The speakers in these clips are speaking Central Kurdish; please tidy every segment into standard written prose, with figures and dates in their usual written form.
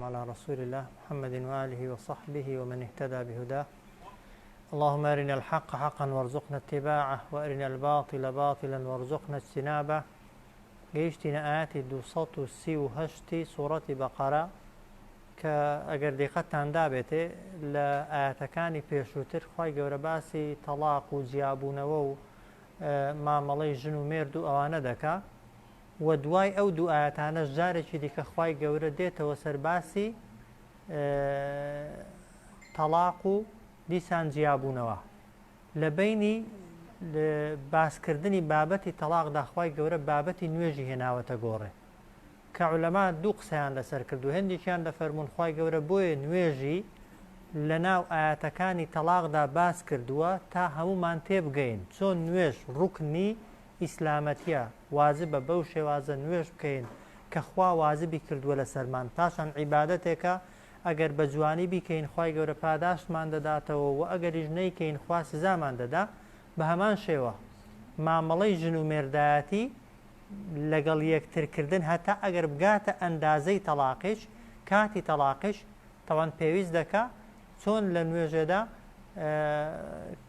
على رسول الله محمد وآله وصحبه ومن اهتدى بهداه اللهم أرنا الحق حقا وارزقنا اتباعه وأرنا الباطل باطلا وارزقنا اجتنابه گەیشتینە ئاەتی 238 سوڕەتی بەقەرە کە ئەگەر دیقەتتان دابێتێ لە ئاەتەکانی پێشووتر خوای گەورە باسی تەڵاق و جیابوونەوە و مامەڵەی ژن و مێرد و ئەوانە دەکا وە دوای ئەو دوو ئایەتانەش جارێکی دیکە خوای گەورە دێتەوە سەر باسی تەڵاق و دیسان جیابوونەوە لە بەینی باسکردنی بابەتی تەڵاقدا خوای گەورە بابەتی نوێژی هێناوەتە گۆڕێ کە عولەما دوو قسەیان لەسەر کردو هێندێکیان دەفەرموون خوای گەورە بۆیە نوێژی لەناو ئایەتەکانی تەڵاقدا باس کردووە تا هەموومان تێبگەین چۆن نوێژ ڕوکنی ئیسلامەتیە واجبە بەو شێوازە نوێژ بکەین کە خوا واجبی کردووە لەسەرمان پاشان عیبادەتێکە ئەگەر بە جوانی بیکەین خوای گەورە پاداشتمان دەداتەوە وە ئەگەریش نەیکەین خوا سزامان دەدا بەهەمان شێوە مامەڵەی ژن و مێردایەتی لەگەڵ یەکتر کردن هەتا ئەگەر بگاتە ئەندازەی تەڵاقیش کاتی تەڵاقیش تەوان پێویست دەکا چۆن لە نوێژێدا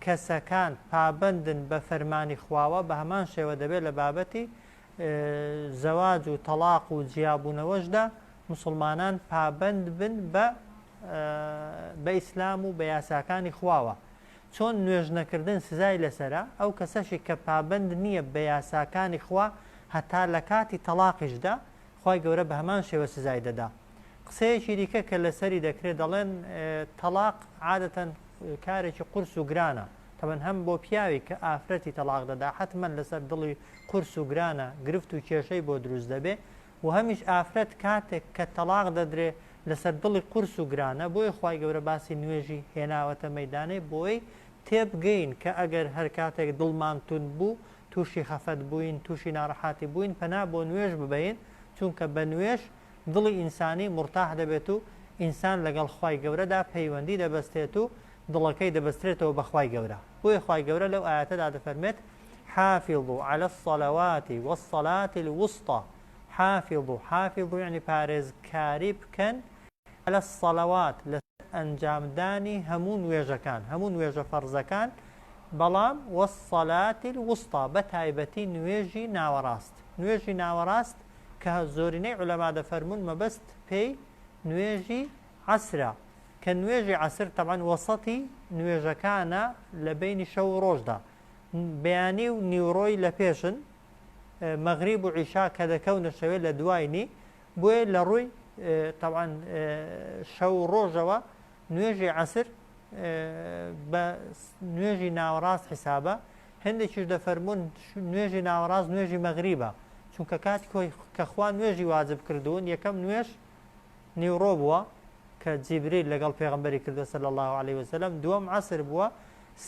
کەسەکان پابەندن بە فەرمانی خواوە بە هەمان شێوە دەبێت لە بابەتی زەواج و تەڵاق و جیابوونەوەشدا مسلمانان پابەند بن بە بە ئیسلام و بە یاساکانی خواوە چۆن نوێژ نەکردن سزای لەسەرە، ئەو کەسەشی کە پابەند نییە بە یاساکانی خوا هەتا لە کاتی تەڵاقیشدا خوای گەورە بە هەمان شێوە سزای دەدا. قسەیەکی دیکە کە لەسەری دەکرێت دەڵێن تەڵاق عادەتەن کارێکی قورس و گرانە، تەبەن هەم بۆ پیاوی کە ئافرەتی تەڵاق دەدا حەتمەن لەسەر دڵی قورس و گرانە گرفت و کێشەی بۆ دروست دەبێ و هەمیش ئافرەت کاتێک کە تەڵاق دەدرێ لەسەر دڵی قورس و گرانە بۆیە خوای گەورە باسی نوێژی هێناوەتە مەیدانێ بۆی تێبگەین کە ئەگەر هەر کاتێک دڵمان توند بوو توشی خەفەت بووین توشی ناڕەحاتی بووین پەنا بۆ نوێژ ببەین چونکە بە نوێژ دڵی ئینسانی مورتاح دەبێت و ئینسان لەگەڵ خوای گەورەدا پەیوەندی دەبەستێت و دڵەکەی دەبەسترێتەوە بە خوای گەورە بۆیە خوای گەورە لەو ئایەتەدا دەفەرمێت حافظوا علی الصلوات والصلاة الوسطی حافظوا حافظوا یەعنی پارێزکاری بکەن علی الصلوات لەسەر ئەنجامدانی هەموو نوێژەکان هەموو نوێژە فەرزەکان بەڵام والصلاة الوسطی بە تایبەتی نوێژی ناوەڕاست نوێژی ناوەڕاست کە زۆرینەی عولەما دەفەرموون مەبەست پێی نوێژی عەسرە کە نوێژی عەسر تەبعەن وەسەتی نوێژەکانە لە بەینی شەو و ڕۆژدا بەیانی و نیوڕۆی لە پێشن مەغریب و عیشا کە دەکەونە شەوێ لە دواینی بۆیە لە ڕووی تەبعەن شەو و ڕۆژەوە نوێژی عەسر بە نوێژی ناوەڕاست حیسابە هەندێکیش دەفەرمونون نوێژی ناوەڕاست نوێژی مەغریبە چونکە کاتی کۆی کە خوا نوێژی واجب کردوون یەکەم نوێژ نیوڕۆ بووە کە جیبریل لەگەڵ پێغەمبەری کردووە صلی اللە علیە وسلم، دووەم عەسر بووە،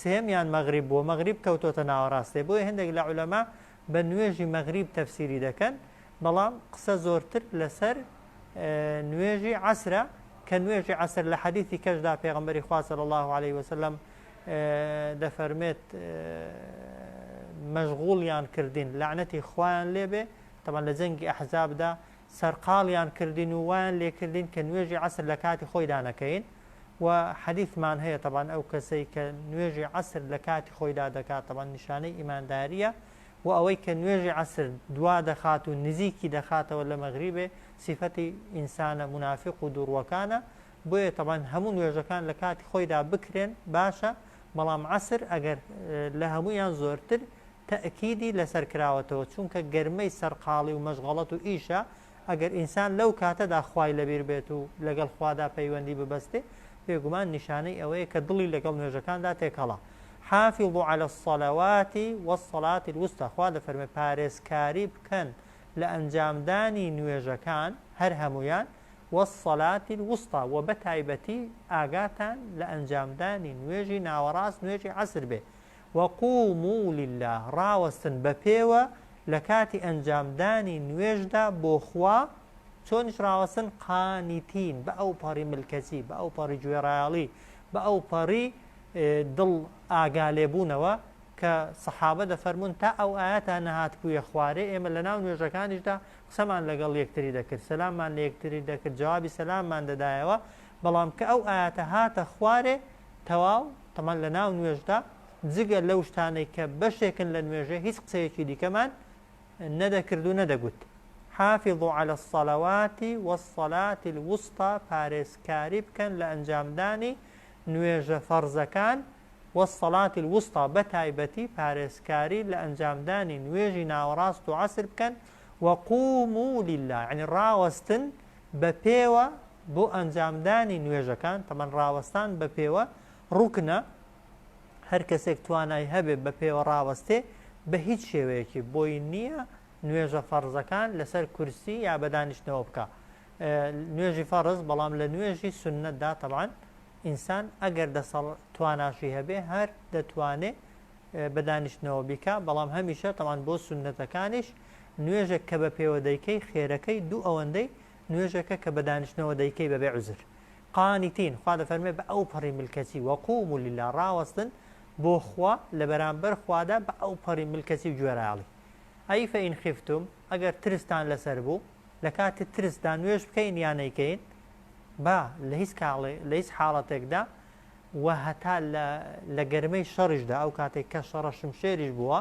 سێیەمیان مەغریب بووە، مەغریب کەوتۆتە ناوەڕاستێ، بۆیە هەندێک لە عولەما بە نوێژی مەغریب تەفسیری دەکەن، بەڵام قسە زۆرتر لەسەر نوێژی عەسرە، کە نوێژی عەسر لە حەدیثی کەشدا پێغەمبەری خوا صلی اللە علیه وسلم دەفەرمێت مەشغوڵیان کردین لەعنەتی خوایان لێبێ، تەبعەن لە جەنگی ئەحزابدا سەرقاڵیان کردین و وایان لێکردین کە نوێژی عەسر لە کاتی خۆیدا نەکەین و حەدیثمان هەیە تەبعەن ئەو کەسەی کە نوێژی عەسر لە کاتی خۆیدا دەکات تەبعەن نیشانەی ئیمانداریە و ئەوەی کە نوێژی عەسر دوا دەخات و نزیکی دەخاتەوە لە مەغریبێ سیفەتی ئینسانە مونافیق و دووڕوەکانە بۆیە تەبعەن هەموو نوێژەکان لە کاتی خۆیدا بکرێن باشە بەڵام عەسر ئەگەر لە هەموویان زۆرتر تەئکیدی لەسەر کراوەتەوە، چونکە گەرمەی سەرقاڵی و مەشغەڵەت و ئیشە، ئەگەر ئینسان لەو کاتەدا خوای لەبیر بێت و لەگەڵ خوادا پەیوەندی ببەستێ، بێگومان نیشانەی ئەوەیە کە دڵی لەگەڵ نوێژەکاندا تێکەڵە. حافظوا علی الصلوات والصلاة الوسطی، خوا دەفەرموێ پارێزکاری بکەن لە ئەنجامدانی نوێژەکان هەر هەموویان، والصلاة الوسطی، وە بەتایبەتی ئاگاتان لە ئەنجامدانی نوێژی ناوەڕاست نوێژی عەسر بێ، وقوموا للە، ڕاوەستن بە پێوە لە کاتی ئەنجامدانی نوێژدا بۆ خوا، چۆنیش ڕاوەستن؟ قانتین، بە ئەوپەڕی ملکەچی، بە ئەوپەڕی گوێڕایەڵی، بە ئەوپەڕی دڵ ئاگالێبوونەوە کە. کە سەحابە دەفەرموون تا ئەو ئایەتە نەهاتبوویە خوارێ ئێمە لەناو نوێژەکانیشدا قسەمان لەگەڵ یەکتری دەکرد، سەلاممان لە یەکتری دەکرد، جوابی سەلاممان دەدایەوە، بەڵام کە ئەو ئایەتە هاتە خوارێ تەواو، تەمان لەناو نوێژدا جگە لەو شتانەی کە بەشێکن لە نوێژێ هیچ قسەیەکی دیکەمان نەدەکرد و نەدەگوت. حافظوا علی الصلوات والصلاة الوسطی پارێزکاری بکەن لە ئەنجامدانی نوێژە فەرزەکان والصلاة الوسطی بەتایبەتی پارێزکاری لە ئەنجامدانی نوێژی ناوەڕاست و عەسر بکەن وقوموا للە یەعنی ڕاوەستن بە پێوە بۆ ئەنجامدانی نوێژەکان تەبەن ڕاوەستان بە پێوە ڕوکنە هەر کەسێک توانای هەبێ بە پێوە ڕاوەستێ بە هیچ شێوەیەکی بۆی نییە نوێژە فەرزەکان لەسەر کورسی یا بە دانیشتنەوە بکا نوێژی فەرز بەڵام لە نوێژی سوننەتدا تەبعەن ئینسان ئەگەر دەسەڵ تواناشی هەبێ هەر دەتوانێ بە دانیشتنەوە بیکا بەڵام هەمیشە تەبعەن بۆ سوننەتەکانیش نوێژێک کە بە پێوە دەیکەی خێرەکەی دوو ئەوەندەی نوێژێکە کە بە دانیشتنەوە دەیکەی بەبێ عوزر قانتین خوا دەفەرمێ بە ئەوپەڕی ملکەچی وقوموا للە ڕاوەستن بۆ خوا لە بەرامبەر خوادا بە ئەوپەڕی ملکەچی و گوێڕایەڵی ئەی فإن خفتم ئەگەر ترستان لەسەر بوو لە کاتی ترسدا نوێژ بکەین یا نەیکەین با لە هیچ کاڵێ لە هیچ حاڵەتێکدا و هەتا لە لە گەرمەی شەڕیشدا ئەو کاتێک کە شەڕە شمشێریش بووە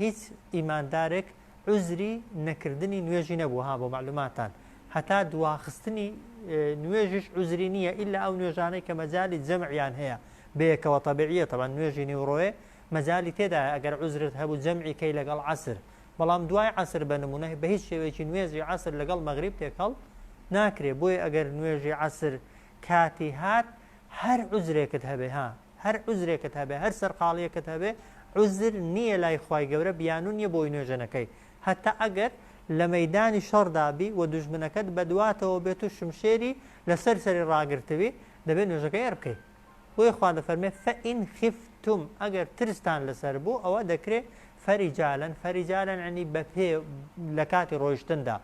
هیچ ئیماندارێک عوزری نەکردنی نوێژی نەبوو ها بۆ مەعلوماتان هەتا دواخستنی نوێژیش عوزری نییە ئیلا ئەو نوێژانەی کە مەجالی جەمعیان هەیە بەیەکەوە تەبیعیە تەبعەن نوێژی نیوڕۆێ مەجالی تێدایە ئەگەر عوزرت هەبوو جەمعی کەی لەگەڵ عەسر بەڵام دوای عەسر بە نمونە بە هیچ شێوەیەکی نوێژی عەسر لەگەڵ مەغریب تێکەڵ ناکرێ بۆیە ئەگەر نوێژی عەسر کاتی هات هەر عوزرێکت هەبێ ها هەر عوزرێکت هەبێ هەر سەرقاڵیەکت هەبێ عوزر نییە لای خوای گەورە بیانوو نییە بۆی نوێژە نەکەی هەتا ئەگەر لە مەیدانی شەڕدا بی و دوژمنەکەت بەدواتەوە بێت و شمشێری لەسەر سەری ڕاگرتبی دەبێ نوێژەکەی هەر بکەی بۆیە خوا دەفەرمێ فإن خفتم ئەگەر ترستان لەسەر بوو ئەوە دەکرێ فرجالا فرجالا یەعنی بە پێ لە کاتی ڕۆیشتندا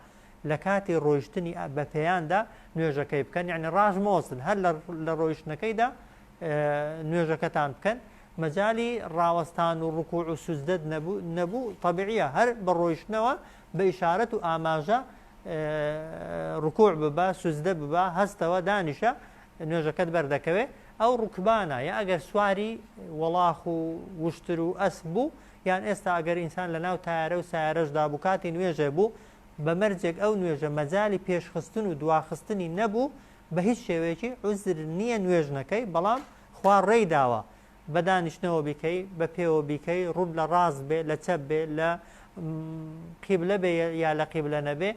لە کاتی ڕۆیشتنی بە پێیاندا نوێژەکەی بکەن یەعنی ڕاست مەوەستن هەر لە ڕۆیشتنەکەیدا نوێژەکەتان بکەن مەجالی ڕاوەستان و ڕکوع و سوجدەت نەبوو نەبوو تەبیعیە هەر بە ڕۆیشتنەوە بە ئیشارەت و ئاماژە ڕکوع ببە سوجدە ببە هەستەوە دانیشە نوێژەکەت بەردەکەوێ ئەو ڕوکبانە یا ئەگەر سواری وەڵاخ و وشتر و ئەسپ بوو یان ئێستا ئەگەر ئینسان لە ناو تایارە و سایارەشدا بوو کاتی نوێژێ بوو بە مەرجێک ئەو نوێژە مەجالی پێشخستن و دواخستنی نەبوو بە هیچ شێوەیەکی عوزر نییە نوێژ نەکەی بەڵام خوا ڕێی داوە بە دانیشتنەوە بیکەی بە پێوە بیکەی ڕووت لە ڕاست بێ لە چەپ بێ لە قیبلە بێ یا لە قیبلە نەبێ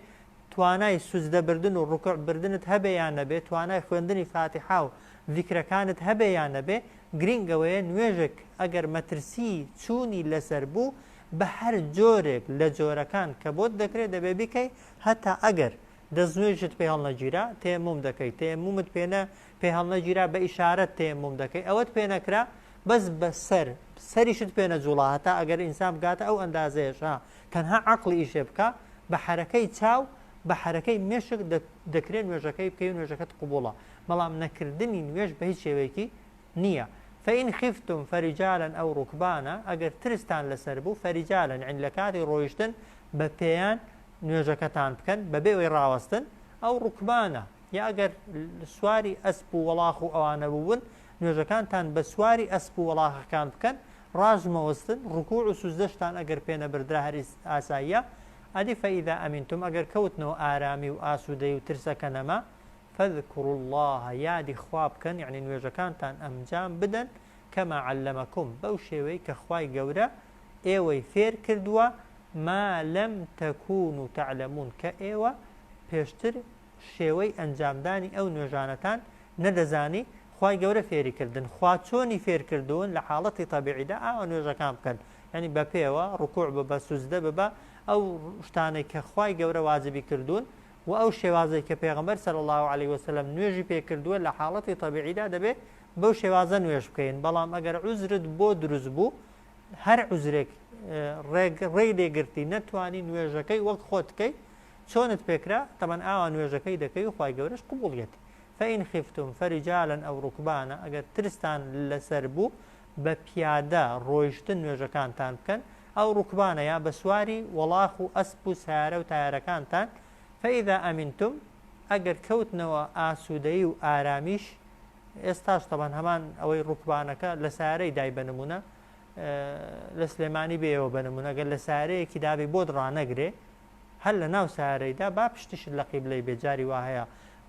توانای سوجدە بردن و ڕکوع بردنت هەبێ یان نەبێ توانای خوێندنی فاتیحا و زیکرەکانت هەبێ یان نەبێ گرینگ ئەوەیە نوێژێک ئەگەر مەترسی چوونی لەسەر بوو بە هەر جۆرێک لە جۆرەکان کە بۆت دەکرێ دەبێ بیکەی هەتا ئەگەر دەستنوێژت پێ هەڵنەگیرا تەیەموم دەکەی، تەیەمومت پێ نە پێ هەڵنەگیرا بە ئیشارەت تەیەموم دەکەی، ئەوەت پێ نەکرا بەس بە سەر سەریشت پێ نەجوڵا هەتا ئەگەر ئینسان بگاتە ئەو ئەندازەیەش ها تەنها عەقڵی ئیشێ بکا بە حەرەکەی چاو بە حەرەکەی مێشک دەکرێ نوێژەکەی بکەی و نوێژەکەت قبوڵە بەڵام نەکردنی نوێژ بە هیچ شێوەیەکی نییە فإن خفتم فرجالا أو ركبانا ئەگەر ترستان لەسەر بوو فرجالا یەعنی لە کاتی ڕۆیشتن بە پێیان نوێژەکەتان بکەن بەبێ ئەوەی ڕاوەستن، ئەو ڕوکبانە، یا ئەگەر سواری ئەسپ و وەڵاخ و ئەوانە بووبن، نوێژەکانتان بە سواری ئەسپ و وەڵاخەکان بکەن، ڕاست مەوەستن، ڕکوع و سوجدەشتان ئەگەر پێ نەبردرا هەر ئاساییە، ئەدی فإذا أمنتم ئەگەر کەوتنەوە ئارامی و ئاسوودەیی و ترسەکە نەما، فاذکروا اللە یادی خوا بکەن، یەعنی نوێژەکانتان ئەمجام بدەن، کما علمکم بەو شێوەی کە خوای گەورە ئێوەی فێر کردووە، ما لم تکونوا تعلمون کە ئێوە پێشتر شێوەی ئەنجامدانی ئەو نوێژانەتان نەدەزانی، خوای گەورە فێری کردن، خوا چۆنی فێر کردوون لە حاڵەتی تەبیعیدا ئاوا نوێژەکان بکەن، یانی بە پێوە ڕکوع ببە، سوجدە ببە، ئەو شتانەی کە خوای گەورە واجبی کردوون و ئەو شێوازەی کە پێغەمبەر صلی اللە علیە وسلم نوێژی پێ کردووە لە حاڵەتی تەبیعیدا دەبێ بەو شێوازە نوێژ بکەین، بەڵام ئەگەر عوزرت بۆ دروست بوو هەر عوزرێک ڕێگ ڕێی لێ گرتی نەتوانی نوێژەکەی وەک خۆت کەی چۆنت پێکرا تەبەن ئاوا نوێژەکەی دەکەی و خوای گەورەش قبوڵیەتی فإن خفتم فرجالا أو ركبانا ئەگەر ترستان لەسەر بوو. بە پیادە ڕۆیشتن نوێژەکانتان بکەن ئەو ڕوکبانە یا بە سواری وەڵاخ و ئەسپ و سەیارە و تایارەکانتان فاذا امنتم ئەگەر کەوتنەوە ئاسوودەیی و ئارامیش ئێستاش تەبان هەمان ئەوەی ڕوکبانەکە لە سەیارەی دای بە نمونە لە سلێمانی بێەوە بە نمونە گەر لە سەیارەیەکی دابی بۆت ڕانەگرێ هەر لە ناو سەیارەیدا با پشتیشت لە قیبلەی بێ جاری وا هەیە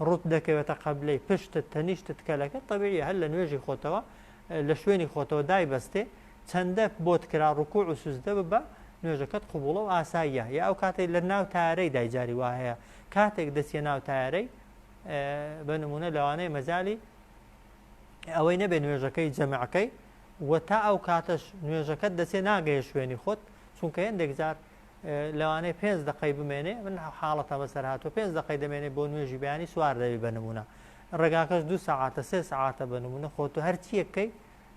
ڕوت دەکەوێتە قەبلەی پشتت تەنیشتت کەلەکە تەبیعیە هەر لە نوێژی خۆتەوە لە شوێنی خۆتەوە دایبەستێ چەندە بۆت کرا ڕکوع و سوجدە ببە نوێژەکەت قبوڵە و ئاساییە یا ئەو کاتەی لە ناو تارەی دای جاری وا هەیە کاتێک دەچیە ناو تارەی بە نمونە لەوانەیە مەجالی ئەوەی نەبێ نوێژەکەی جەمعەکەی و تا ئەو کاتەش نوێژەکەت دەچێ ناگەیە شوێنی خۆت چونکە هێندێک جار لەوانەیە پێنج دەقەی بمێنێ من حاڵەتە بەسەر هاتووە پێنج دەقەی دەمێنێ بۆ نوێژی بەیانی سوار دەبی بە نمونە ڕێگاکەش دو سەعاتە سێ سەعاتە بە نمونە خۆ تۆ هەرچیەک بکەی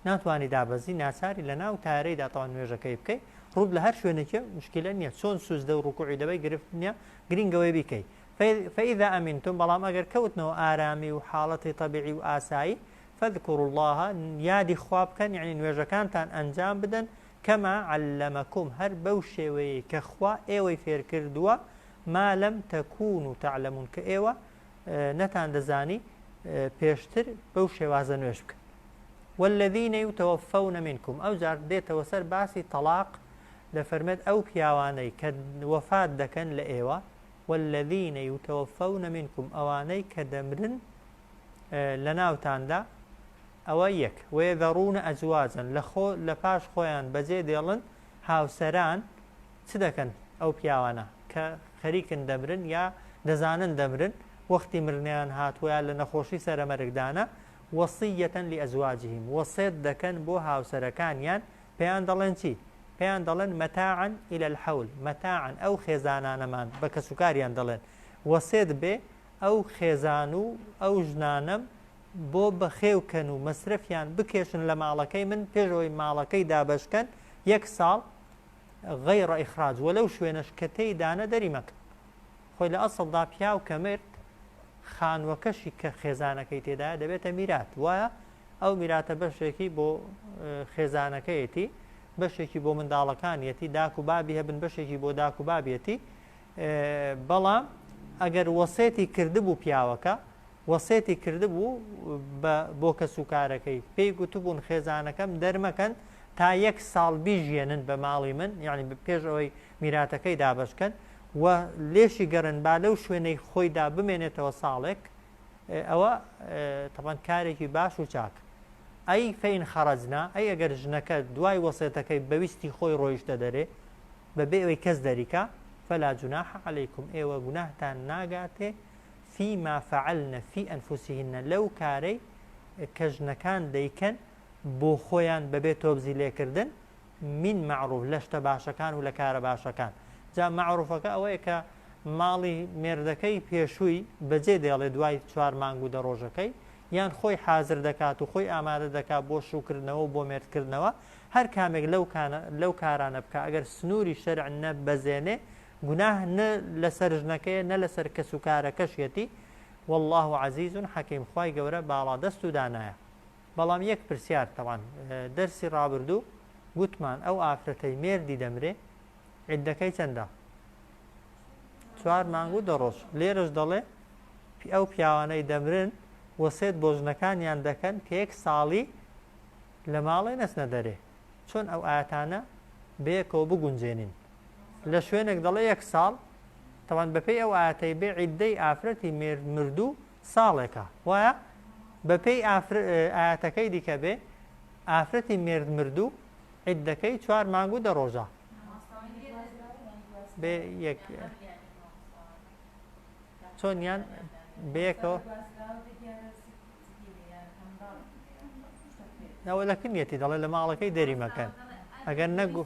ناتوانی دابەزی ناچاری لە ناو تارەیدا تەوان نوێژەکەی بکەی ڕوت لە هەر شوێنێکێ مشکلە نییە چۆن سوجدە و ڕکوعی دەبەی گرفت نییە گرینگەوەی بیکەی فإذا أمنتم بەڵام ئەگەر کەوتنەوە ئارامی و حاڵەتی طبیعی و ئاسایی فاذكروا الله یادی خوا بکەن یعنی نوێژەکانتان ئەنجام بدەن کما علمکم هەر بەو شێوەیەی کە خوا ئێوەی فێرکردووە ما لم تکونوا تعلمون کە ئێوە نەتان دەزانی پێشتر بەو شێوازە نوێژ بکەن. والذین یتوفون منکم ئەوجار دێتەوە سەر باسی تەڵاق دەفەرمێت ئەو پیاوانەی کە وەفات دەکەن لە ئێوە والذین یتوفون منکم ئەوانەی کە دەمرن لەناوتاندا ئەوە یەک، ویذرون ازواجا، لە خۆ لە پاش خۆیان بەجێ دێڵن هاوسەران، چ دەکەن ئەو پیاوانە کە خەریکن دەمرن یا دەزانن دەمرن وەختی مرنیان هاتووە یا لە نەخۆشی سەرەمەرگدانە، وصیە لازواجهم، وەسێت دەکەن بۆ هاوسەرەکانیان، پێیان دەڵێن چی؟ پێیان دەڵێن متاعا الی الحول، متاعا ئەو خێزانانەمان بە کەسوکاریان دەڵێن وەسێت بێ ئەو خێزان و ئەو ژنانەم بۆ بەخێو کەن و مەسرەفیان بکێشن لە ماڵەکەی من پێش ئەوەی ماڵەکەی دابەش کەن یەک ساڵ غیر اخراج وە لەو شوێنەش کە تێیدانە دەری مەکەن خۆی لە ئەسڵدا پیاو کە مرد خانوەکەشی کە خێزانەکەی تێدایە دەبێتە میرات وایە ئەو میراتە بەشێکی بۆ خێزانەکەیەتی بەشێکی بۆ منداڵەکانیەتی داک و بابی هەبن بەشێکی بۆ داک و بابیەتی بەڵام ئەگەر وەسێتی کردبوو پیاوەکە وەسێتی کردبوو بە بۆ کەسوکارەکەی پێی گوتبوون خێزانەکەم دەرمەکەن تا یەک ساڵ بیژیەنن بە ماڵی من یانی پێش ئەوەی میراتەکەی دابەش کەن و لێشی گەڕێن با لەو شوێنەی خۆیدا بمێنێتەوە ساڵێک ئەوە تەبەن کارێکی باش و چاک ئەی فەین خەرەجنا ئەی ئەگەر ژنەکە دوای وەسێتەکەی بەویستی خۆی ڕۆیشتە دەرێ بەبێ ئەوەی کەس دەریکا فلا جناح علیکم ئێوە گوناهتان ناگاتێ فیما فعلن فی انفسهن لەو کارەی کە ژنەکان دەیکەن بۆ خۆیان بەبێ تۆبزی لێکردن من معروف لە شتە باشەکان و لە کارە باشەکان جا مەعروفەکە ئەوەیە کە ماڵی مێردەکەی پێشووی بەجێ دێڵێ دوای چوار مانگ و دە ڕۆژەکەی یان خۆی حازر دەکات و خۆی ئامادە دەکات بۆ شووکردنەوە و بۆ مێردکردنەوە هەر کامێک لەو لەو کارانە بکا ئەگەر سنووری شەرع نەبەزێنێ گوناه نە لەسەر ژنەکەیە نە لەسەر کەسوکارەکەشیەتی واللە عزیز حکیم خوای گەورە باڵادەست و دانایە بەڵام یەک پرسیار تەوان دەرسی ڕابردوو گوتمان ئەو ئافرەتەی مێردی دەمرێ عیدەکەی چەندە چوار مانگ و دە ڕۆژ لێرەش دەڵێ ئەو پیاوانەی دەمرن وەسێت بۆ ژنەکانیان دەکەن کە یەک ساڵی لە ماڵێ نەچنە دەرێ چۆن ئەو ئاەتانە بەیەکەوە بگونجێنین لە شوێنێک دەڵێ یەک ساڵ، تەبعەن بەپێی ئەو ئایەتەی بێ عیددەی ئافرەتی مێرد مردوو ساڵێکە وایە؟ بەپێی ئایەتەکەی دیکە بێ ئافرەتی مێرد مردوو عیددەکەی چوار مانگ و دە ڕۆژە بێ یەک چۆنیان بەیەکەوە ئەوە لە کنیەتی دەڵێ لە ماڵەکەی دەری مەکەن ئەگەر نەگو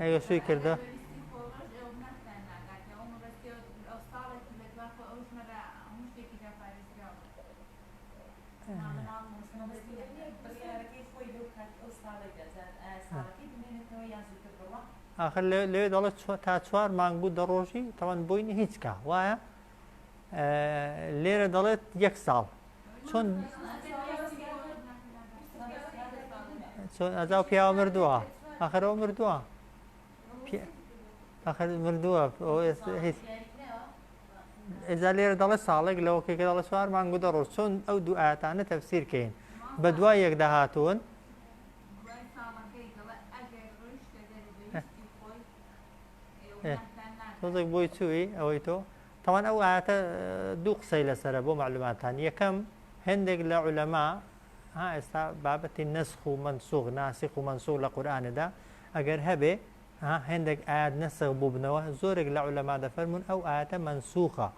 ئەگە شووی کردە ئاخر لەوێ دەڵێت تا چوار مانگ و دە ڕۆژی تەوان بۆی نیە هیچ کا وایە؟ لێرە دەڵێت یەک ساڵ چۆن چۆن ئەزاو پیاوە مردووە ئەخەرەوە مردووە ئەخر مردووە هیچ ئێزا لێرە دەڵێ ساڵێک لەوە کێکە دەڵێ چوار مانگ و دە ڕۆژ چۆن ئەو دوو ئاەتانە تەفسیر کەین بە دوای یەک داهاتوون تۆزێک بۆی چووی ئەوەی تۆ تاوان ئەو ئاەتە دوو قسەی لەسرە بۆ معلوماتان یەکەم هەندێک لە عولەما ها ئێستا بابەتی نەسخ و مەنسوخ ناسخ و مەنسوخ لە قورئاندا ئەگەر هەبێ ها هێندێک ئایات نەسخ بووبنەوە زۆرێک لە عولەما دەفەرموون ئەو ئایەتە مەنسوخە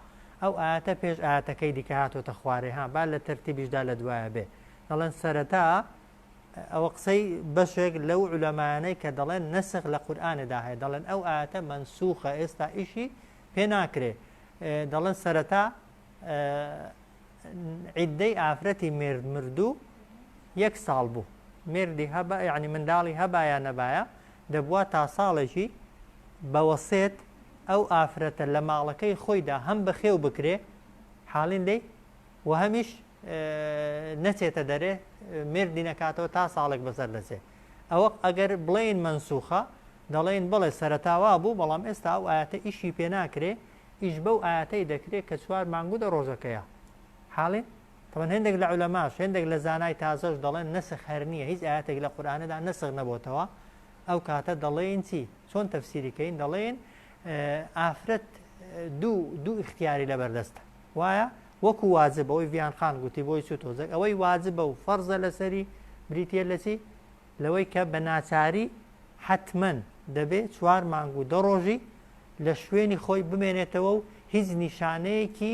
ئەو ئایەتە پێش ئایەتەکەی دیکە هاتۆتە خوارێ ها با لە تەرتیبیشدا لە دوایە بێ دەڵێن سەرەتا ئەوە قسەی بەشێک لەو عولەمایانەی کە دەڵێن نەسخ لە قورئاندا هەیە دەڵێن ئەو ئایەتە مەنسوخە ئێستا ئیشی پێ ناکرێ دەڵێن سەرەتا عیددەی ئافرەتی مێرد مردوو یەک ساڵ بوو مێردی هەبا یعنی منداڵی هەبا یا نەبایە دەبوا تا ساڵێکی بە وەسێت ئەو ئافرەتە لە ماڵەکەی خۆیدا هەم بەخێو بکرێ حاڵین لێی و هەمیش نەچێتە دەرێ مێردی نەکاتەوە تا ساڵێک بەسەر دەچێ ئەوە ئەگەر بڵێین مەنسوخە دەڵێن بڵێ سەرەتا وا بوو بەڵام ئێستا ئەو ئاەتە ئیشی پێ ناکرێ ئیش بەو ئایەتەی دەکرێ کە چوار مانگ و دە ڕۆژەکەیە. حاڵین؟ تەبعەن هێندێک لە عولەماش، هێندێک لە زانای تازەش دەڵێن نەسخ هەر نییە، هیچ ئایەتێک لە قورئانەدا نەسخ نەبۆتەوە. ئەو کاتە دەڵێین چی؟ چۆن تەفسیری کەین؟ دەڵێین ئافرەت دوو دوو ئیختیاری لەبەردەستە. وایە؟ وەکو واجب ئەوەی ڤیان خان گوتی بۆی چوو تۆزێک ئەوەی واجبە و فەرزە لەسەری بریتییە لە چی؟ لەوەی کە بە ناچاری حەتمەن دەبێ چوار مانگ و دە ڕۆژی لە شوێنی خۆی بمێنێتەوە و هیچ نیشانەیەکی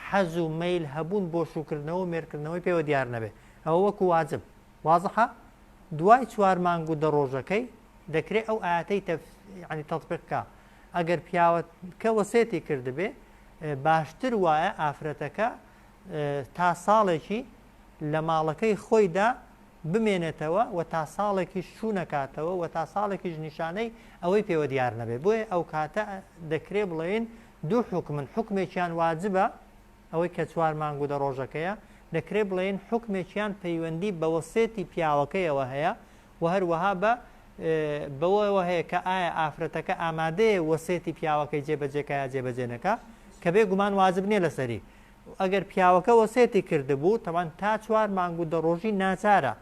حەز و مەیل هەبوون بۆ شووکردنەوە و مێردکردنەوەی پێوە دیار نەبێ. ئەوە وەکو واجب. وازحە؟ دوای چوار مانگ و دە ڕۆژەکەی دەکرێ ئەو ئایەتەی تەف یانی تەتبیق کا. ئەگەر پیاوەکە وەسێتی کردبێ باشتر وایە ئافرەتەکە تا ساڵێکی لە ماڵەکەی خۆیدا بمێنێتەوە و تا ساڵێکیش شوو نەکاتەوە و تا ساڵێکیش نیشانەی ئەوەی پێوە دیار نەبێ بۆیە ئەوکاتە دەکرێ بڵێین دوو حوکمن حوکمێکیان واجبە ئەوەی کە چوار مانگ و دە ڕۆژەکەیە دەکرێ بڵێین حوکمێکیان پەیوەندی بە وەسێتی پیاوەکەیەوە هەیە و هەروەها بە بەوەوە هەیە کە ئایا ئافرەتەکە ئامادەیە وەسێتی پیاوەکەی جێبەجێکا یا جێبەجێ نەکا کە بێ گومان واجب نییە لەسەری ئەگەر پیاوەکە وەسێتی کردبوو تەبعەن تا چوار مانگ و دە ڕۆژی ناچارە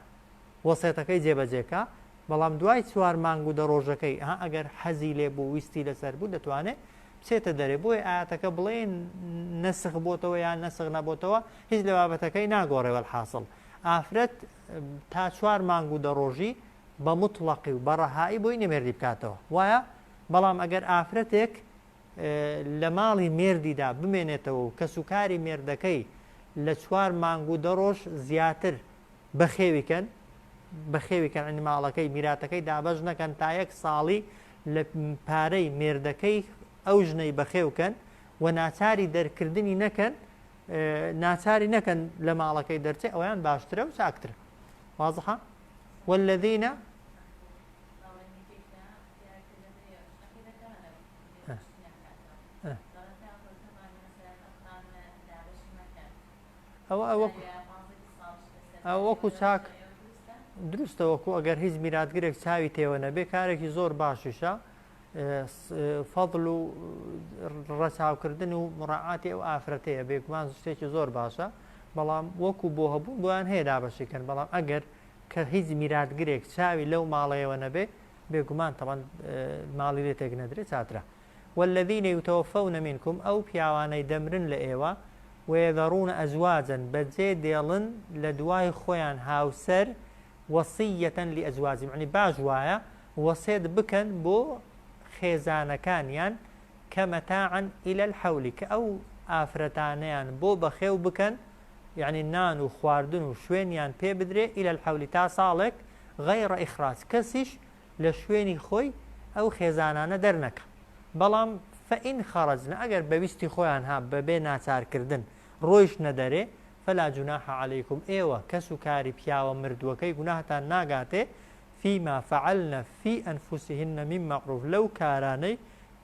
وەسێتەکەی جێبەجێ کا بەڵام دوای چوار مانگ و دە ڕۆژەکەی ها ئەگەر حەزی لێ بوو ویستی لەسەر بوو دەتوانێ بچێتە دەرێ بۆیە ئاەتەکە بڵێن نەسخ بۆتەوە یان نەسخ نەبۆتەوە هیچ لە بابەتەکەی ناگۆڕێ وەلحاسڵ ئافرەت تا چوار مانگ و دە ڕۆژی بە مطلقی و بە ڕەهایی بۆی نەمێردی بکاتەوە وایە بەڵام ئەگەر ئافرەتێک لە ماڵی مێردیدا بمێنێتەوە و کەسوکاری مێردەکەی لە چوار مانگ و دە ڕۆژ زیاتر بەخێوی کەن، بەخێوی کەن یانی ماڵەکەی، میراتەکەی دابەش نەکەن تا یەک ساڵی لە پارەی مێردەکەی ئەو ژنەی بەخێو کەن و ناچاری دەرکردنی نەکەن، ناچاری نەکەن لە ماڵەکەی دەرچێ ئەویان باشترە و چاکترە. وازحە؟ والذین ئەوە ئەوە وەکو چاک دروستە وەکو ئەگەر هیچ میراتگرێک چاوی تێوە نەبێ کارێکی زۆر باشیشە فەضل و ڕەچاوکردن و مڕعاتی ئەو ئافرەتەیە بێگومان شتێکی زۆر باشە بەڵام وەکو بۆ هەبوون بۆیان هەیە دابەشیکەن بەڵام ئەگەر کە هیچ میراتگرێک چاوی لەو ماڵەیەوە نەبێ بێگومان تەبعەن ماڵی لێ تێک نەدرێ چاترە. والذین یتوفون منکم ئەو پیاوانەی دەمرن لە ئێوە ویذرون ازواجا بەجێ دێڵن لە دوای خۆیان هاوسەر وصیە لازواجهم یەعنی باش وایە وەسێت بکەن بۆ خێزانەکانیان کە متاعا الی الحول کە ئەو ئافرەتانەیان بۆ بەخێو بکەن یەعنی نان و خواردن و شوێنیان پێ بدرێ الی الحول تا ساڵێک غیر اخراج کەسیش لە شوێنی خۆی ئەو خێزانانە دەرنەکا بەڵام فان خرجن ئەگەر بە ویستی خۆیان ها بەبێ ناچارکردن ڕۆیشتنە دەرێ فلا جناح علیکم ئێوە کەس و کاری پیاوە مردووەکەی گوناهتان ناگاتێ فیما فعلن فی انفسهن من معروف لەو کارانەی.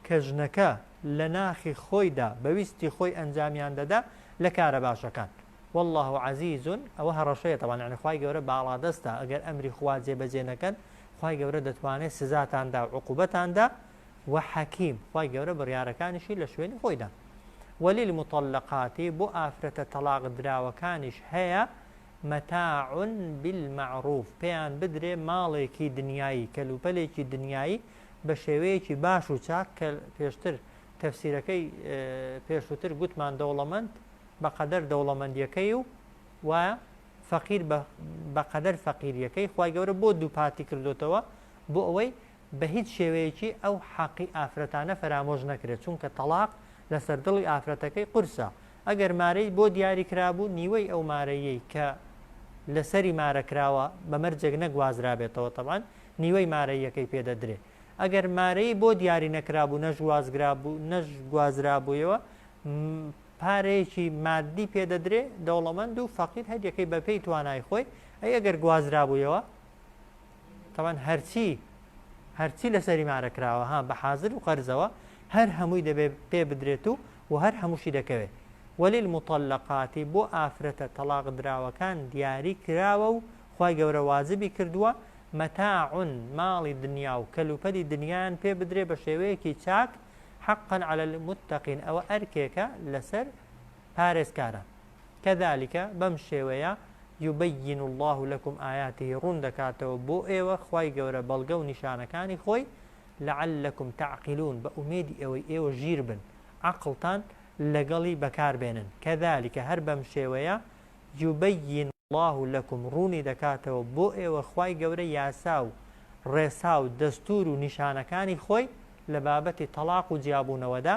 کە ژنەکە لە ناخی خۆیدا بە ویستی خۆی ئەنجامیان دەدا لە کارە باشەکان. واللە عزیز، ئەوە هەڕەشەیە تەبعەن یەعنی خوای گەورە باڵادەستە ئەگەر ئەمری خوا جێبەجێ نەکەن خوای گەورە دەتوانێت سزاتان دا و عقوبەتان دا وە حەکیم خوای گەورە بڕیارەکانیشی لە شوێنی خۆیدا. وللمطلقات بۆ ئافرەتە تەڵاق دراوەکانیش هەیە متاع بالمعروف پێیان بدرێ ماڵێکی دنیایی کەلوپەلێکی دنیایی بە شێوەیەکی باش و چاک کە پێشتر تەفسیرەکەی پێشووتر گوتمان دەوڵەمەند بە قەدەر دەوڵەمەندیەکەی و وایە فەقیر بە قەدەر فەقیریەکەی خوای گەورە بۆ دووپاتی کردۆتەوە بۆ ئەوەی بە هیچ شێوەیەکی ئەو حەقی ئافرەتانە فەرامۆش نەکرێت چونکە تەڵاق لەسەر دڵی ئافرەتەکەی قورسە ئەگەر مارەی بۆ دیاری کرابوو نیوەی ئەو مارەیەی کە لەسەری مارە کراوە بە مەرجێک نەگوازرابێتەوە تەبعەن نیوەی مارەییەکەی پێ دەدرێ ئەگەر مارەیی بۆ دیاری نەکرابوو نەشگوازگرابوو نەشگوازرابوویەوە پارەیەکی مادی پێ دەدرێ دەوڵەمەند و فەقیر هەریەکەی بەپێی توانای خۆی ئەی ئەگەر گوازرابوویەوە تەبعەن هەرچی هەرچی لەسەری مارە کراوە ها بە حازر و قەرزەوە هەر هەمووی دەبێ پێ بدرێت و و هەر هەمووشی دەکەوێ وللمطلقات بۆ ئافرەتە تەڵاق دراوەکان دیاری کراوە و خوای گەورە واجبی کردووە متاع ماڵی دنیا و کەلوپەلی دنیایان پێ بدرێ بە شێوەیەکی چاک حقا علی المتقین ئەوە ئەرکێکە لەسەر پارێزکاران کذلک بەم شێوەیە یبین اللە لکم آیاته ڕوون دەکاتەوە بۆ ئێوە خوای گەورە بەڵگە و نیشانەکانی خۆی لعلکم تعقلون بە ئومێدی ئەوەی ئێوە ژیر بن عەقڵتان لەگەڵی بەکار بێنن کذلک هەر بەم شێوەیە یبین اللە لکم ڕوونی دەکاتەوە بۆ ئێوە خوای گەورە یاسا و ڕێسا و دەستور و نیشانەکانی خۆی لە بابەتی تەڵاق و جیابوونەوەدا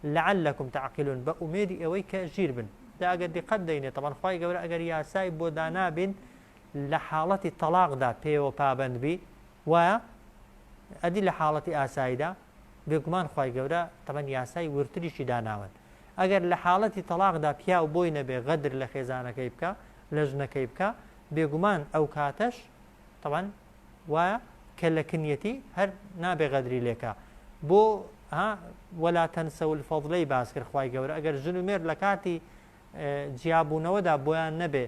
لعلکم تعقلون بە ئومێدی ئەوەی کە ژیر بن جا ئەگەر دیقەت دەینێ تەبعەن خوای گەورە ئەگەر یاسای بۆ دانابین لە حاڵەتی تەڵاقدا پێوە پابەند بی وایە ئەدی لە حاڵەتی ئاساییدا بێگومان خوای گەورە تەبعەن یاسای ورتریشی داناون ئەگەر لە حاڵەتی تەڵاقدا پیاو بۆی نەبێ غەدر لە خێزانەکەی بکا لە ژنەکەی بکا بێگومان ئەو کاتەش تەبعەن وایە کە لە کنیەتی هەر نابێ غەدری لێکا بۆ ها ولا تنسوا الفضلەی باس کرد خوای گەورە ئەگەر ژن و مێرد لە کاتی جیابوونەوەدا بۆیان نەبێ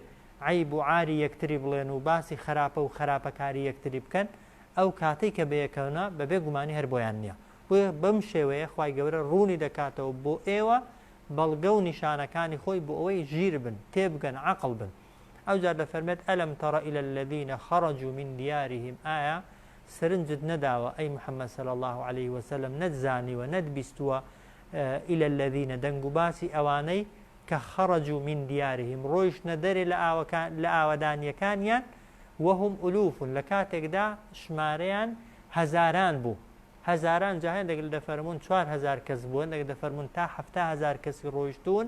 عەیب و عاری یەکتری بڵێن و باسی خراپە و خراپەکاری یەکتری بکەن ئەو کاتەی کە بەیەکەونە بەبێ گومانی هەر بۆیان نییە بۆیە بەم شێوەیە خوای گەورە ڕوونی دەکاتەوە بۆ ئێوە بەڵگە و نیشانەکانی خۆی بۆ ئەوەی ژیر بن تێبگەن عەقڵ بن ئەوجار دەفەرمێت، الم تر الی الذین خرجوا من دیارهم ئایا سەرنجت نەداوە ئەی محمد صلی اللە علیه وسلم نەتزانیوە نەتبیستووە الی الذین دەنگ و باسی ئەوانەی کە خرجوا من دیارهم ڕۆیشتنە دەرێ لە ئاوەکان لە ئاوەدانیەکانیان وهم الوف لە کاتێکدا ژمارەیان هەزاران بوو هەزاران جا هەندێک دەفەرموون 4000 کەس بوو هەندێک دەفەرموون تا 70 هەزار کەسی ڕۆیشتوون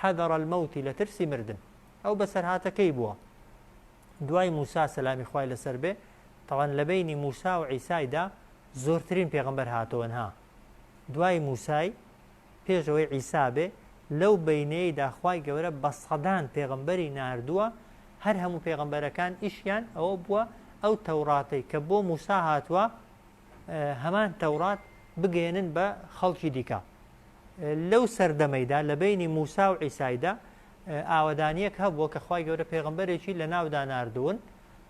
حذر الموت لە ترسی مردن ئەو بەسەرهاتەکەی بووە دوای موسا سەلامی خوای لەسەر بێ تەوان لە بەینی موسا و عیسایدا زۆرترین پێغەمبەر هاتۆن ها دوای موسای پێشەوەی عیسا بێ لەو بینەیدا خوای گەورە بە سەدان پێغەمبەری ناردووە هەر هەموو پێغەمبەرەکان ئیشیان ئەوە بووە ئەو تەوراتەی کە بۆ موسا هاتووە هەمان تەورات بگەێنن بە خەڵکی دیکە لەو سەردەمەیدا لە بەینی موسا و عیسایدا ئاوەدانیەک هەبووە کە خوای گەورە پێغەمبەرێکی لە ناودا ناردوون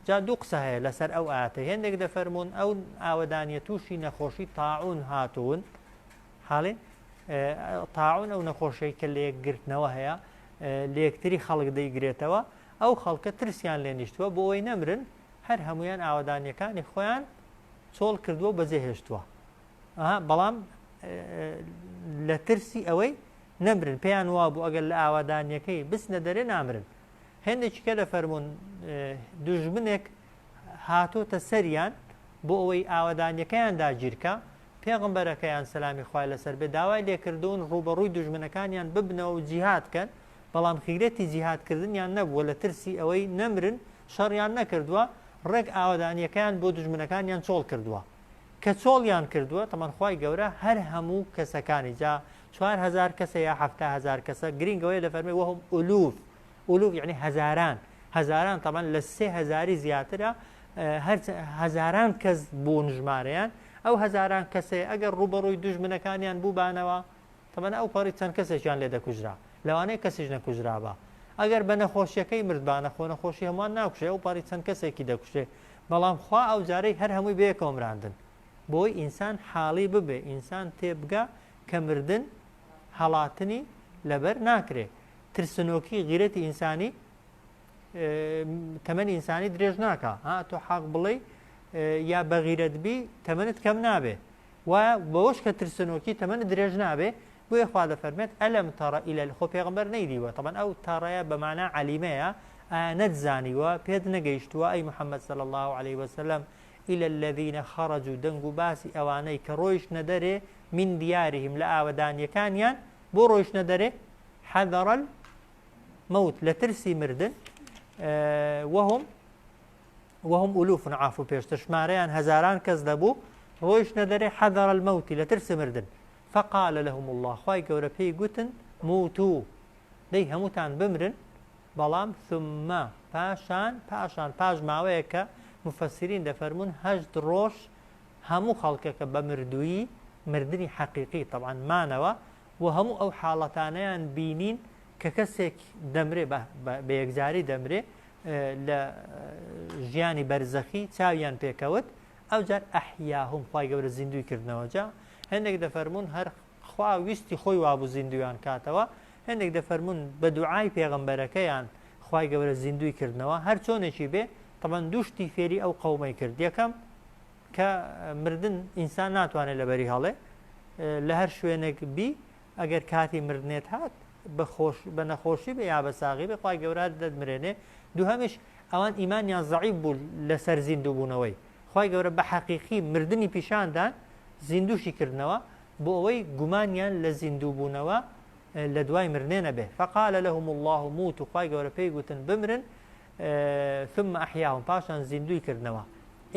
جا دوو قسە هەیە لەسەر ئەو ئایەتە هێندێک دەفەرموون ئەو ئاوەدانیە تووشی نەخۆشی تاعون هاتوون حاڵێ تاعون ئەو نەخۆشیەی کە لە یەکگرتنەوە هەیە لە یەکتری خەڵک دەیگرێتەوە ئەو خەڵکە ترسیان لێ نیشتووە بۆ ئەوەی نەمرن هەر هەمویان ئاوەدانیەکانی خۆیان چۆڵ کردووە بەجێ هێشتووە بەڵام لە ترسی ئەوەی نەمرن پێیان وابوو ئەگەر لە ئاوادانیەکەی بچنە دەرێ نامرن هێندێکی کە دەفەرمونون دوژمنێک هاتۆتە سەریان بۆ ئەوەی ئاوەدانیەکەیان داگیرکە پێغمبەرەکەیان سەلامی خوای لەسەر بێ داوای لێکردوون ڕوبەڕووی دوژمنەکانیان ببنەوە و جیهاد کەن بەڵام خیرەتی جیهادکردنیان نەبووە لە ترسی ئەوەی نەمرن شەڕیان نەکردووە ڕێک ئاوەدانیەکەیان بۆ دوژمنەکانیان چۆڵ کردووە کە چۆڵیان کردووە تەمان خوای گەورە هەر هەموو کەسەکانی جا 4000 کەسە یا 70 هەزار کەسە گرینگ ئەوەیە دەفەرمێ وهم الوف الوف یعنی هەزاران هەزاران تەمان لە سێ هەزاری زیاترە هەر هەزاران کەس بوون ژمارەیان. ئەو هەزاران کەسەی ئەگەر ڕووبەڕووی دوژمنەکانیان بووبانەوە، تەبەن ئەو پەڕی چەند کەسێکیان لێ دەکوژرا، لەوانەیە کەسیش نەکوژرابا. ئەگەر بە نەخۆشیەکەی مردبانە، خۆ نەخۆشی هەمووان ناکوژێ، ئەو پەڕی چەند کەسێکی دەکوژێ، بەڵام خوا ئەو جارەی هەر هەمووی بەیەکەوە مراندن. بۆی ئینسان حاڵی ببێ، ئینسان تێبگا کە مردن هەڵاتنی لەبەر ناکرێ. ترسنۆکی غیرەتی ئینسانی تەمەنی ئینسانی درێژ ناکا. ها تۆ حەق بڵێی یا بەغیرەت بی تەمەنت کەم نابێ. وایە بەوەش کە ترسنۆکی تەمەنت درێژ نابێ. بۆیە خوا دەفەرمێت ئەلەم تەڕ ئیلە خۆ پێغەمبەر نەیدیوە تەبەن ئەو تەڕەیە بە مانا عەلیمەیە ئایا نەتزانیوە پێت نەگەیشتووە ئەی محەممەد صلی اللە علیه وسلم إلى الذین خرجوا دەنگ و باسی ئەوانەی کە ڕۆیشتنە دەرێ من دیارهم لە ئاوەدانیەکانیان بۆ ڕۆیشتنە دەرێ حذر الموت لە ترسی مردن وهم وهم ألوف عفو پێشتر ژمارەیان هەزاران کەس دەبوو ڕۆیشتنە دەرێ حذر الموت لە ترسی مردن فقال لهم الله خوای گەورە پێی گوتن موتوا دەی هەمووتان بمرن بەڵام ثم پاشان پاشان پاش ماوەیەک کە مفسرین دەفەرموون هەشت ڕۆژ هەموو خەڵکەکە بە مردوویی مردنی حەقیقی تەبعەن مانەوە و هەموو ئەو حاڵەتانەیان بینین کە کەسێک دەمرێ بە یەکجاری دەمرێ لە ژیانی بەرزەخی چاویان پێکەوت ئەوجار ئەحیاهم خوای گەورە زیندووی کردنەوە جا هەندێک دەفەرموون هەر خوا ویستی خۆی وابوو زیندوویان کاتەوە هەندێک دەفەرموون بە دوعای پێغەمبەرەکەیان خوای گەورە زیندووی کردنەوە هەر چۆنێکی بێ تەبەن دوو شتی فێری ئەو قەومەی کرد یەکەم کە مردن ئینسان ناتوانێت لەبەری هەڵێ لە هەر شوێنێک بی ئەگەر کاتی مردنێت هات بە خۆش بە نەخۆشی بێ یا بە ساغی بێ خوای گەورە دەتمرێنێ دووهەمیش ئەوان ئیمانیان زەعیف بوو لەسەر زیندووبوونەوەی خوای گەورە بە حەقیقی مردنی پیشاندان زیندووشی کردنەوە بۆ ئەوەی گومانیان لە زیندووبوونەوە لە دوای مرنێ نەبێ فقال لهم الله موتوا خوای گەورە پێی گوتن بمرن ثم احیاهم پاشان زیندووی کردنەوە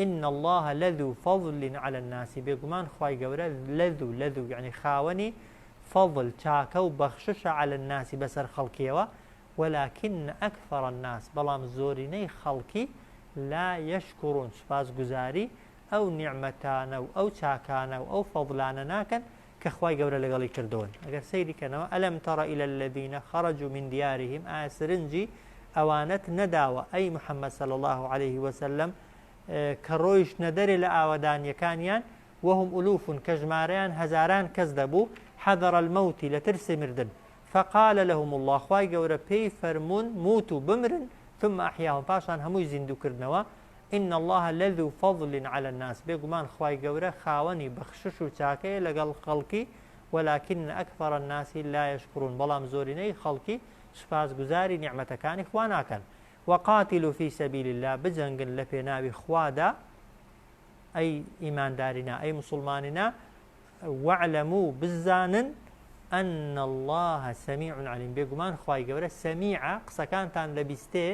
ان الله لذو فضل على الناس بێگومان خوای گەورە لذو لذو یعنی خاوەنی فضل چاکە و بەخششە علی الناس بەسەر خەڵکیەوە ولکن اکثر الناس بەڵام زۆرینەی خەڵکی لا یشکرون سوپاسگوزاری ئەو نیعمەتانە و ئەو چاکانە و ئەو فەضلانە ناکەن کە خوای گەورە لەگەڵی کردوون ئەگەر سەیری کەنەوە الم تر الی الذین خرجوا من دیارهم ئایا سرنجی ئەوانەت نەداوە ئەی محمد صلی اللە علیه وسلم کە ڕۆیشتنە دەرێ لە ئاوەدانیەکانیان وهم الوف کە ژمارەیان هەزاران کەس دەبوو حذر الموت لە ترسی مردن فقال لهم اللە خوای گەورە پێی فەرموون موتوا بمرن ثم احیاهم پاشان هەمووی زیندوو کردنەوە ان اللە لذو فضل علی الناس بێگومان خوای گەورە خاوەنی بەخشش و چاکەیە لەگەڵ خەڵکی ولکن اکثر الناس لا یشکرون بەڵام زۆرینەی خەڵکی سوپاسگوزاری نیعمەتەکانی خوا ناکەن وقاتلوا فی سبیل اللە بجەنگن لە پێناوی خوادا ئەی ئیماندارینا ئەی موسڵمانینا واعلموا بزانن ان اللە سمیع علیم بێگومان خوای گەورە سمیعە قسەکانتان دەبیستێ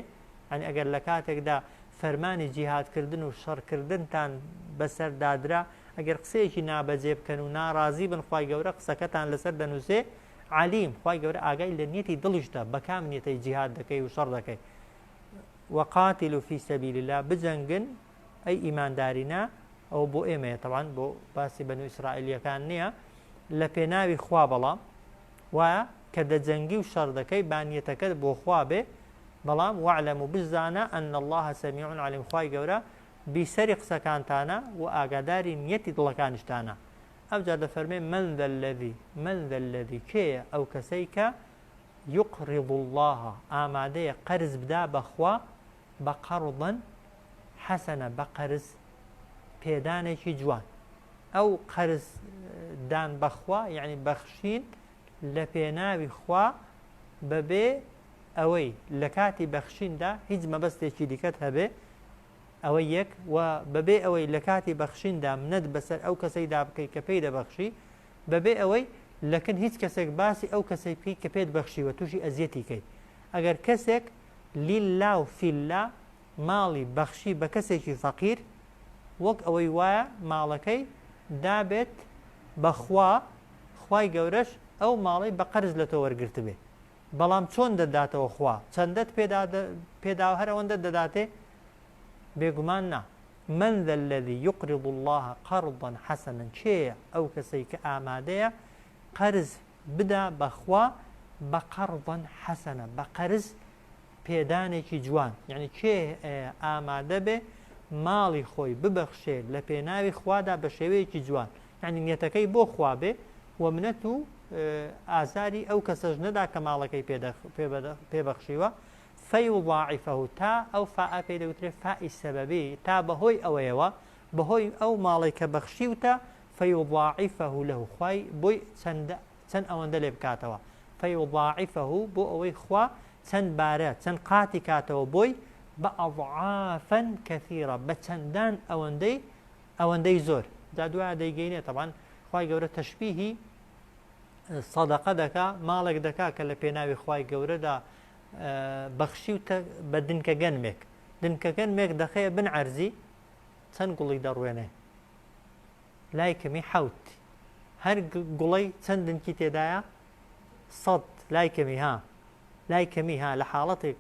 یانی ئەگەر لە کاتێکدا فەرمانی جیهادکردن و شەڕکردنتان بەسەر دادرا ئەگەر قسەیەکی نابەجێ بکەن و ناڕازی بن خوای گەورە قسەکەتان لەسەر دەنووسێ علیم خوای گەورە ئاگای لە نیەتی دڵیشتە بە کام نیەتەی جیهاد دەکەی و شەڕ دەکەی وقاتلوا فی سبیل الله بجەنگن ئەی ئیماندارینا ئەوە بۆ ئێمەیە تەبعەن بۆ باسی بەنو ئیسرائیلیەکان نییە لە پێناوی خوا بەڵام وایە کە دەجەنگی و شەڕ دەکەی با نیەتەکەت بۆ خوا بێ بەڵام واعلموا بزانە ان اللە سمیع علیم خوای گەورە بیسەری قسەکانتانە و ئاگاداری نیەتی دڵەکانیشتانە ئەوجا دەفەرمێ من ذا الذی من ذا الذی کێیە ئەو کەسەی کە یقرض اللە ئامادەیە قەرز بدا بە خوا بە قەڕضا حەسەنە بە قەرز پێدانێکی جوان ئەو قەرز دان بەخوا یعنی بەخشین لە پێناوی خوا بەبێ ئەوەی لە کاتی بەخشیندا هیچ مەبەستێکی دیکەت هەبێ ئەوە یەک و بەبێ ئەوەی لە کاتی بەخشیندا منەت بەسەر ئەو کەسەیدا بکەیت کە پێی دەبەخشی بەبێ ئەوەی لەکن هیچ کەسێک باسی ئەو کەسەی بکەیت کە پێت بەخشیوە تووشی ئەزیەتی کەیت ئەگەر کەسێک لیللا و فیللا ماڵی بەخشی بە کەسێکی فەقیر وەک ئەوەی وایە ماڵەکەی دابێت بە خوا خوای گەورەش ئەو ماڵەی بە قەرز لە تۆ وەرگرتبێ بەڵام چۆن دەتداتەوە خوا چەندەت پێداوە هەر ئەوەندەت دەداتێ؟ بێگومان نا. من ذا الذی یقرض اللە قرضا حسنا کێیە ئەو کەسەی کە ئامادەیە قەرز بدا بە خوا بە قەرضا حسنا بە قەرز پێدانێکی جوان یعنی کێ ئامادە بێ ماڵی خۆی ببەخشێ لە پێناوی خوادا بە شێوەیەکی جوان یعنی نیەتەکەی بۆ خوا بێ و منەت و ئازاری ئەو کەسەش نەدا کە ماڵەکەی پێبەخشیوە فیضاعفه تا ئەو فاء پێی دەگوترێ فاءی سەبەبی تا بەهۆی ئەوەیەوە بەهۆی ئەو ماڵەی کە بەخشیوتە فیضاعفه له خوای بۆی چەندە چەند ئەوەندە لێ بکاتەوە فیضاعفه بۆ ئەوەی خوا چەند بارە چەند قاتی کاتەوە بۆی بە ئەضعافا کثیرە بە چەندان ئەوەندەی ئەوەندەی زۆر جا دوایە دەیگەینێ تەبعەن خوای گەورە تەشبیهی سەدەقە دەکا ماڵێک دەکا کە لە پێناوی خوای گەورەدا بەخشیوتە بە دنکە گەنمێک دنکە گەنمێک دەخەیە بن عەرزی چەند گوڵی دەڕوێنێ لای کەمی حوت هەر گوڵەی چەند دنکی تێدایە سەد لای کەمی ها لای کەمی ها لە حاڵەتێک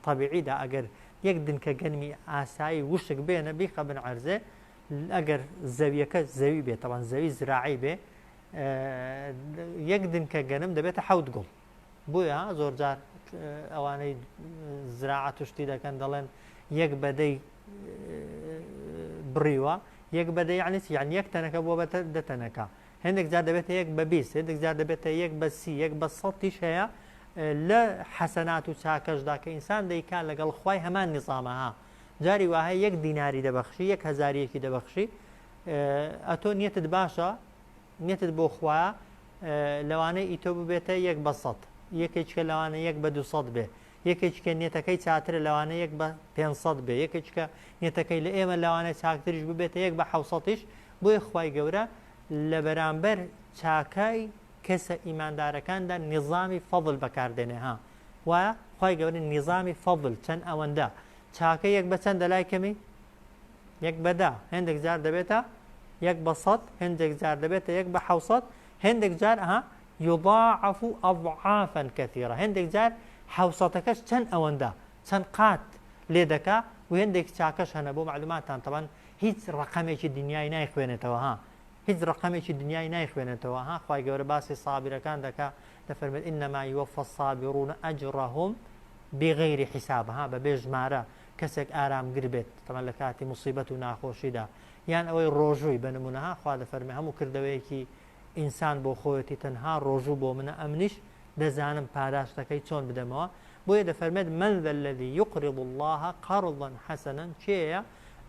طبیعیدا ئەگەر یەک دنکە گەنمی ئاسایی وشک بێنە بیخە بن عەرزێ ئەگەر زەویەکە زەوی بێت تەوان زەوی زراعی بێ یەک دنکە گەنم دەبێتە حەوت گوڵ بۆیە زۆرجار ئەوانەی زراعەت و شتی دەکەن دەڵێن یەک بەدەی بڕیوە یەک بەدە یعنی چی یعنی یەک تەنەکە بووە بە دە تەنەکە هەندێک جار دەبێتە یەک بە 20 هەندێک جار دەبێتە یەک بە سی یەک بە سەتیش هەیە لە حەسەنات و چاکەشدا کە ئینسان دەیکا لەگەڵ خوای هەمان نیزامە ها جاری وایە یەک دیناری دەبەخشی یەک هەزاریەکی دەبەخشی ئەتۆ نیەتت باشە نیەتت بۆ خوایە لەوانەیە ئی تۆ ببێتە یەک بە سەد یەکێکیکە لەوانە یەک بە دوسەد بێ یەکێکیکە نیەتەکەی چاترە لەوانە یەک بە پێنسەد بێ یەکێکیکە نیەتەکەی لە ئێمە لەوانەیە چاکتریش ببێتە یەک بە حەوسەتیش بۆیە خوای گەورە لە بەرامبەر چاکای کەسە ئیماندارەکاندا نیزامی فەضل بەکاردێنێ ها وایە خوای گەورە نیزامی فەضل چەند ئەوەندە چاکە یەک بە چەندە لای کەمی یەک بە دە، هێندێک جار دەبێتە یەک بە سەد، هێندێک جار دەبێتە یەک بە حەوسەد، هێندێک جار ئەها یضاعف اضعافا کثیرە، هێندێک جار حەوسەتەکەش چەند ئەوەندە، چەند قات لێ دەکا و هێندێک چاکەش هەنە بۆ مەعلوماتتان تەبعەن هیچ ڕەقەمێکی دنیای نایخوێنێتەوە ها هیچ ڕەقەمێکی دنیای نایخوێنێتەوە ها خوای گەورە باسی سابرەکان دەکا دەفەرمێت انما یوفی الصابرون اجرهم بغیر حساب ها بەبێ ژمارە کەسێک ئارامگر بێت تەبعەن لە کاتی موسیبەت و ناخۆشیدا یان ئەوەی ڕۆژووی بە نمونە ها خوا دەفەرمێ هەموو کردەوەیەکی ئینسان بۆ خۆیەتی تەنها ڕۆژوو بۆ منە ئەمنیش دەزانم پاداشتەکەی چۆن بدەمەوە بۆیە دەفەرمێت من ذا الذی یقرض اللە قرضا حسنا کێیە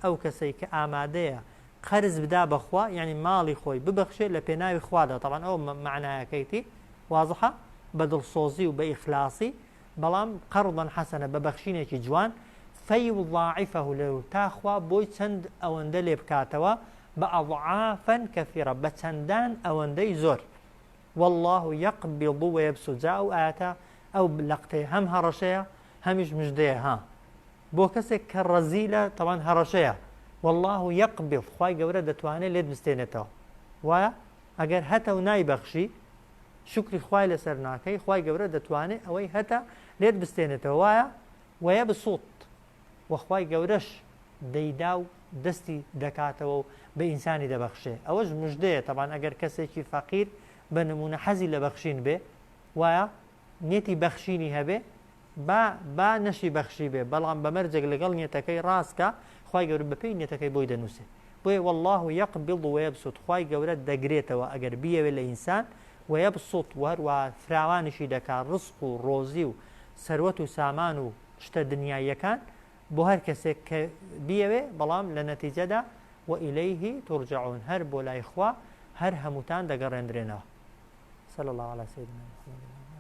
ئەو کەسەی کە ئامادەیە قەرز بدا بە خوا یعنی ماڵی خۆی ببەخشێ لە پێناوی خوادا تەبعەن ئەو مەعنایەکەیتی وازحە بە دڵسۆزی و بە ئیخلاصی بەڵام قەرضا حەسەنە بە بەخشینێکی جوان، فیضاعفه له تا خوا بۆی چەند ئەوەندە لێ بکاتەوە بە اضعافا کثیرە بە چەندان ئەوەندەی زۆر. واللە یقبض ویبسط جا ئەو ئایەتە ئەو لەقتەیە هەم هەڕەشەیە هەمیش مژدەیە ها بۆ کەسێک کە ڕەزیلە تەوان هەڕەشەیە واللە یقبض خوای گەورە دەتوانێت لێت بستێنێتەوە وایە ئەگەر هەتە و نایبەخشی شوکری خوای لەسەر ناکەی خوای گەورە دەتوانێ ئەوەی هەتە لێت بستێنێتەوە وایە ویبسط وە خوای گەورەش دەیدا و دەستی دەکاتەوە و بە ئینسانی دەبەخشێ ئەوەش مژدەیە تەبان ئەگەر کەسێکی فەقیر بە نمونە حەزی لە بەخشین بێ وایە نیەتی بەخشینی هەبێ با با نەشی بەخشیبێ بەڵام بە مەرجێک لەگەڵ نیەتەکەی ڕاست کا خوای گەورە بەپێی نیەتەکەی بۆی دەنووسێ بۆیە واللە یقبض ویبسط خوای گەورە دەگرێتەوە ئەگەر بیەوێ لە ئینسان ویبسط و هەروەها فراوانیشی دەکا ڕزق و ڕۆزی و سەروەت و سامان و شتە دنیاییەکان بۆ هەر کەسێک کە بیەوێ بەڵام لە نەتیجەدا وإلیه ترجعون هەر بۆ لای خوا هەر هەمووتان دەگەڕێندرێنەوە صلی اللە علی سیدنا محمد.